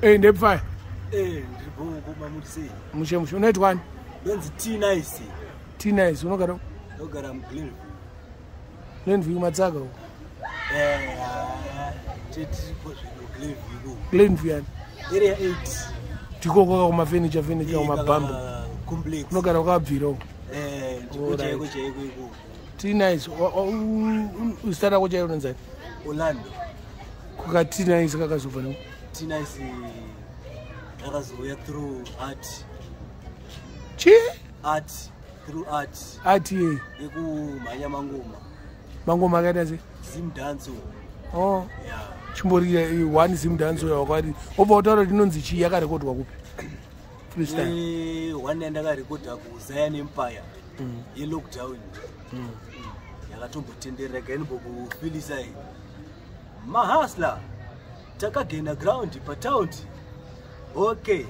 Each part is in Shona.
Ndepfaya. Ndiri bhongo, mamuri sei? Mushe mushe, unoitwa ani? Ndonzi T-Nice. T-Nice, unogara? Ndogara muGlenview. Glenview Matsaka uko? Tiripo zvino Glenview. Glenview yani? Area 8. Ndikoko kumafurniture, furniture, kumabhambo. Complex. Unogara kwakabvira uko? Ndiko chaiko chaiko iko. T-Nice, zita rako chairo unonzani? Orlando. Kuka T-Nice kakazobva neko? T-Nice rakazouya through art. Chii? Art, through art. Art yei? Yekumhanya mangoma. Mangoma akaita sei? Zim dance. Oh. Yeah. Chimborira one Zim dance wakwati, wobva utaura kuti inonzi chii, yakarekodwa kupi, freestyle? One yandakarekodha kuZion Empire yelockdown yakatombotenderera, gainimbokufilisa mahustler takagena ground pataundi. Okay,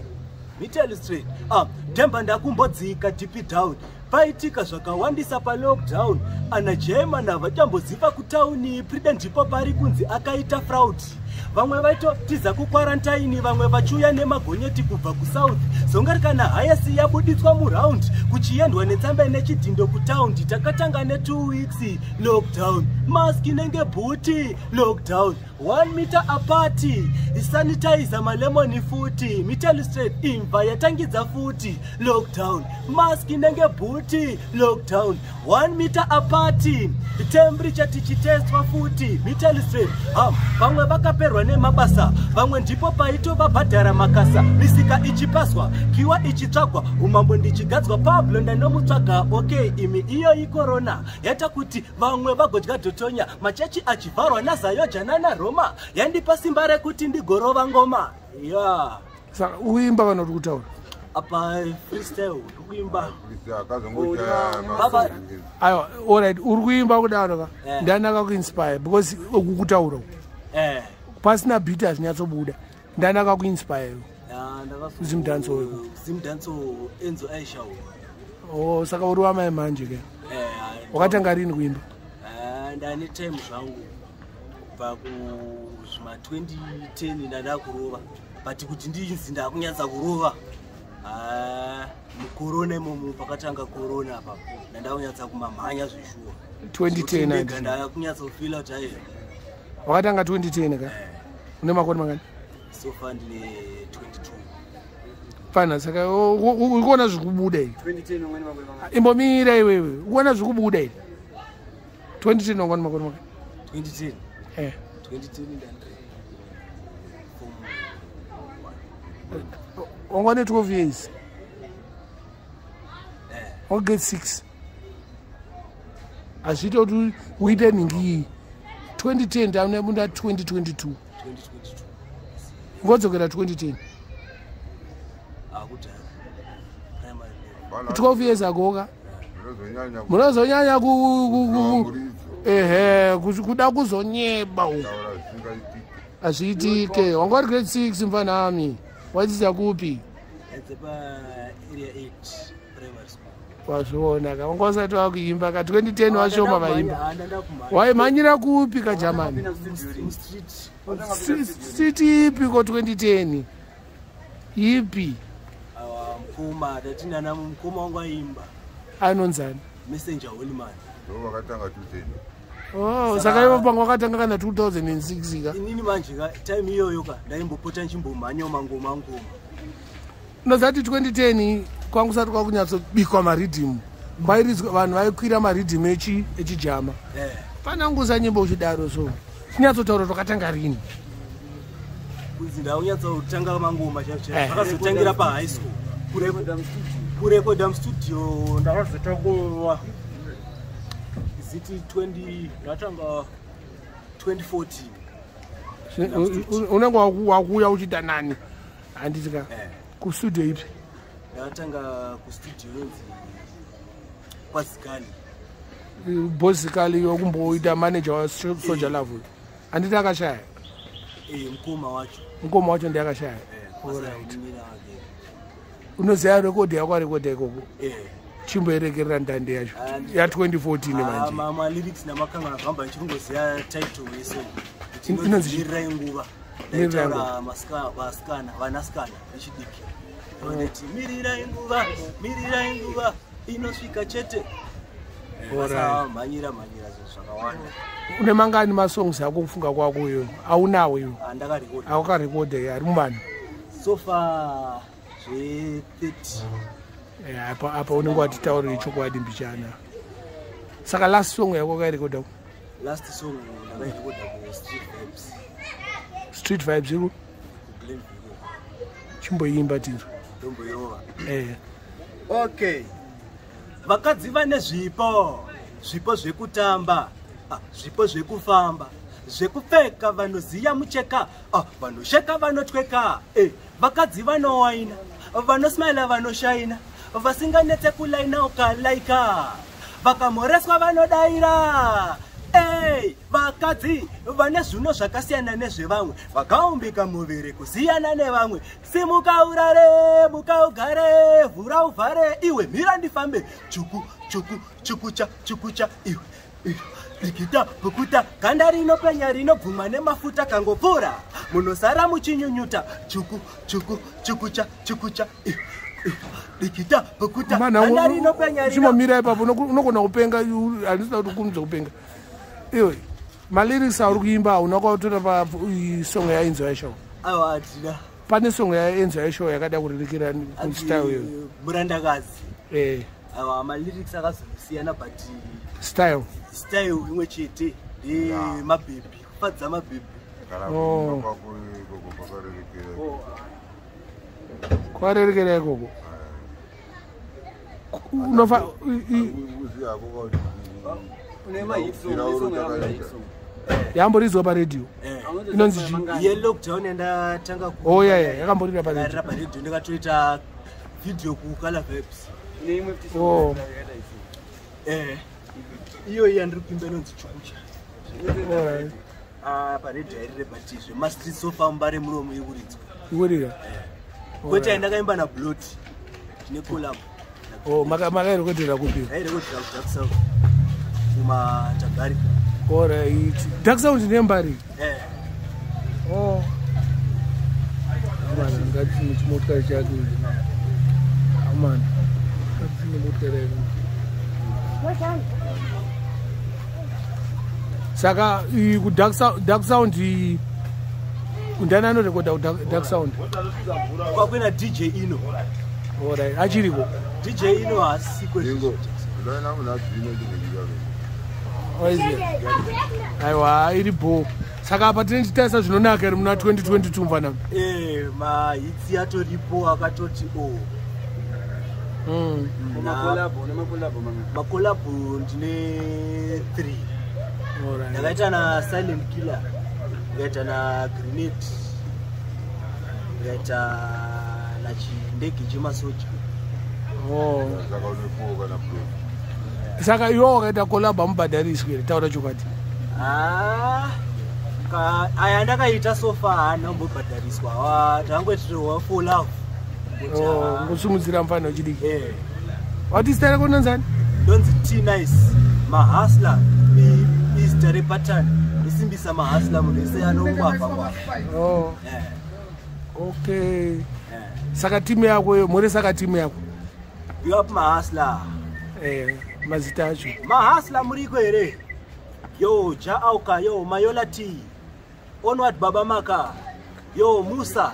me tell you straight, ah, dhemba ndakumbodzika deep down, paitika zvakawandisa palockdown. Ana German havachamboziva kutauni pride, ndipo pari kunzi akaita fraud. Vamwe vaitotiza kuquarantine, vamwe vachiuya nemagonyeti kubva kusouth. Zongari kana hayasi yabuditswa muround, kuchiendwa netsamba nechidhindo kutaundi. Takatanga ne2 weeks lockdown, mask inenge bhuti, lockdown 1 meter apart, sanitizer malemoni futi. Me tell you straight, imva yatangidza futi lockdown, mask inenge bhuti, lockdown 1 meter apart, temperature tichitestwa futi. Me tell you straight, vamwe vakaperwa nemabasa, vamwe ndipo paitovabhadhara makasa. Misika ichipaswa, kiwa ichitsvagwa, umambo ndichigadzwa, Pablo ndanomutsvaga. Okay, imi iyo ikorona yaita kuti vamwe vagodya dhotonya, machechi achivharwa naZAOGA nana Roma, yandipa simba rekuti ndigorova ngoma ya yeah. Saka uimba kana kuti kutaura? Apa freestyle, ndikuimba. Akazongoita. Aiwa, alright, uri kuimba kudaro ka? Eh. Ndani akakuinspire? Because kutaura uku pasina beat hazvinyatsobuda. Ndani akakuinspire iwe? Zimdancehall weku? Zimdancehall, Enzo Ishall. Oh, saka uri wamai manje ke. Wakatanga rini kuimba? Ndane time zvangu, kubva kuzvima 2010 ndanda kurova, but kuti ndinzi ndakunyatsa kurova, ah, mukorona imomo, pakatanga korona apa, ndanda kunyatsa kumamhanya zveshuwa. 2010? Ndega Adi. ndakunyatsa-kufeela kuti ai. Wakatanga 2010 ka? Une makore mangani? So far ndine 22. Fana, saka uri kuona zvikubuda iyi? 2010 umweni makore mangani? Imbomira iwewe, ukuona zvikubuda iyi? 2010 wangani makore mangani? 2010? Eh. 2010 ndandiri form. Wanga une 12 years? Eh. Wagrade 6? Hazviite kuti uite nhingi iyi. 2010 tamuda 2022. 2022. Ngodzokera 2010. Akudhara, primary level. 12 years ago ka. Munozonyanya. Munozonyanya Muridzo. Ehe, kuda kuzonyeba uku. Taura zvisingaitiki. Hazviitike. Wanga uri grade 6, mfanami, waidzidza kupi? Ndadze pa-Area 8 Primary School. Wazviona ka, wanga usati wakuimba ka 2010, washoma vaimba. Ah, ndanda kumhanya. Waimhanyira kupi kajamani? Mustreet. Street ipi ko 2010 ipi? Awa, mukoma tatinana, mukoma wangu aimba. Anonzani? Messenger Holyman. Ndo vakatanga 2010. Oh, saka ivo panga wakatanga kana 2006 ka? Inini manje ka, time iyoyo ka, ndaimbopota nchimbomhanyawo mangoma ngoma. Unozati 2010 kwangu usati kwakunyatsobikwa maridhimu, kwairidzwa, vanhu vaikwira maridhimu echijama. Panangu usanyimba uchidaro, so chinyatsotaura twakatanga rini. Kunzi ndaunyatsa mangoma chacho zvakazotangira pahigh school. Kurekoda mustudio ndakazotangova ziti 20, ndatanga 2014. Unenge wakuuya uchiita nani, handiti ka? Kustudio ipi? Ndakatanga kustudio inonzi kwaZikali. Bosikali yokumboita manager waSoul Jah Love uyu, handiti akashaya? Mukoma wacho. Mukoma wacho ndiye akashaya? Alright. Wake. Unoziva rekodhi yako arekodha ikoko? Eh. Chimboirekerera ndande yacho ya2014 manje. Malyrics namakanga zvamba, ndichiringoziva title yesong. Inonzi chii? Inonzi Mirirai Nguva. Mirira Ndaitaura vasikana, vanasikana vechidiki vanoti mirirai nguva, mirirai nguva inosvika chete. Vasamhanyira mhanyira zvinhu zvakawanda. Une mangani masongs ako kufunga kwako iyoyo aunawo iwe? Andakarekodha? Awakarekodha ari muvanhu? So far zve30. Apa unenge watitaurire chokwadi mbichana. Saka last song yako wakairekodha? Last song ndakairekodha kuStreet Vibes. Street Vibes iri? KuGlenview. Chimboimba tinzwe. Ndomboirova? Eh. Okay. Vakadzi vane zvipo, zvipo zvekutamba, zvipo zvekufamba, zvekupfeka, vanoziya mucheka, vanosheka, vanotweka. Vakadzi vanowaina, vanosmaila, vanoshaina, vasinganetse kulaina, ukalaika vakamhoreswa vanodaira. Ei, vakadzi vane zvuno zvakasiyana nezvevamwe, vakaumbika muviri kusiyana nevamwe. Simuka urare, muka ugare, vhura uvhare, iwe mira ndifambe, chuku chuku chukucha chukucha, iwe iwe, rikita pukuta, ganda rinopenya rinobvumwa nemafuta, kangopfuura munosara muchinyunyuta, chuku chuku chukucha chukucha, iwe iwe, rikita pukuta, ganda rinopenya rino Chimomira ipapo, unogona kupenga. Handisina kuti kumudza kupenga iwe. Malyrics auri kuimba hauna kwatora pasong yaEnzo Ishall? Aiwa, hatina. Pane song yaEnzo Ishall yakada kurerekera kustyle iyoyo. Murandakazi? Eh. Aiwa, malyrics akazosiyana, but style. Style imwe chete, ndemabhebhi, kufadza mabhebhi. Kana Oh. kuimba kwako ikoko kwakarerekera. Kwarerekera ikoko. Unofa Uziya hako kuti Une mahit song, Irauro une song yakabuda takaita. hit song. Yamboridzwa paredhiyo inonzi chii? Yelockdown yandatanga. Oh, yeah, yakamborira paredhiyo. Yarira paredhiyo, ndikatoita video kuColor Vibes. Une imwe futi song Oh. yakaita isi. Iyoyi yandiri kuimba inonzi Chukucha. Alright. Ah, paredhiyo yairire, but zvemastreet so far Mbare munomu iri kuridzwa. Ikurira. Kwete, yandakaimba naBlot, tine collab. Oh, makairekodhera kupi? Ndairekodhera kuDark Sound kumatagari. Alright, Dark Sound neMbare? Eh. Oh. Amana, ngati chimotikari chake. Amana, ngati motikari yake. Saka kuDark Dark Sound ndani anorekodha kuDark Sound? Kwakwena DJ Ino. Alright, achiriko? DJ Ino haasiko. Dingo, udaina munhu adzino chinhu. Waiziya. Aiwa, iri bho. Saka apa tinenge tichitarisa zvinonaka iri muna 2022, mfanami? Mahits atoripo akatoti o. Makolabo, une makolabo mamwe? Makolabo ndine 3. Ndakaita naSilent Killer, ndikaita naGrenade, ndikaita nachindege chemasoja. Oh. Saka une four kana blot. Saka iwe wakaita collab amubhadhariswi here? Taura chokwadi. Ah, aya ndakaita so far haana kumbobhadhariswa, tangoitirwa for love. Kuti, Oh, ah, ngosimudzira mufana wechidiki. Wati zita rako nonzani? Ndonzi T Nice Mahasla, izita repatani risimbisa mahasla, munhu wese anongwavha ngwavha. Oh. Okay, saka timu yako iyo more, saka timu yako? Big up mahasla. Mazita acho? Mahasla muriko here? Yo Ja Auka, yo Mayola T Onward, Baba Maka, yo Musa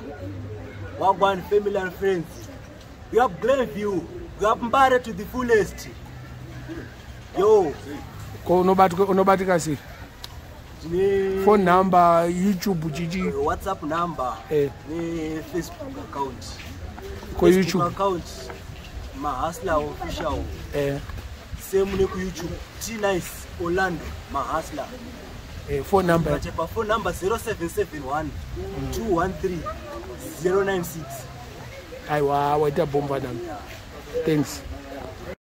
Wagwan, family and friends. We up Glenview, we up Mbare to the fullest, yo. Ko unobatika sei? Tine Phone number, YouTube, chichi? WhatsApp number neFacebook account. Ko Facebook YouTube? account Mahasla Official. Same nekuYouTube, T Nice Orlando Mahasla. Phone number? Vachepa phone number 0771 213 096. Aiwa, waita bomba nami, thanks.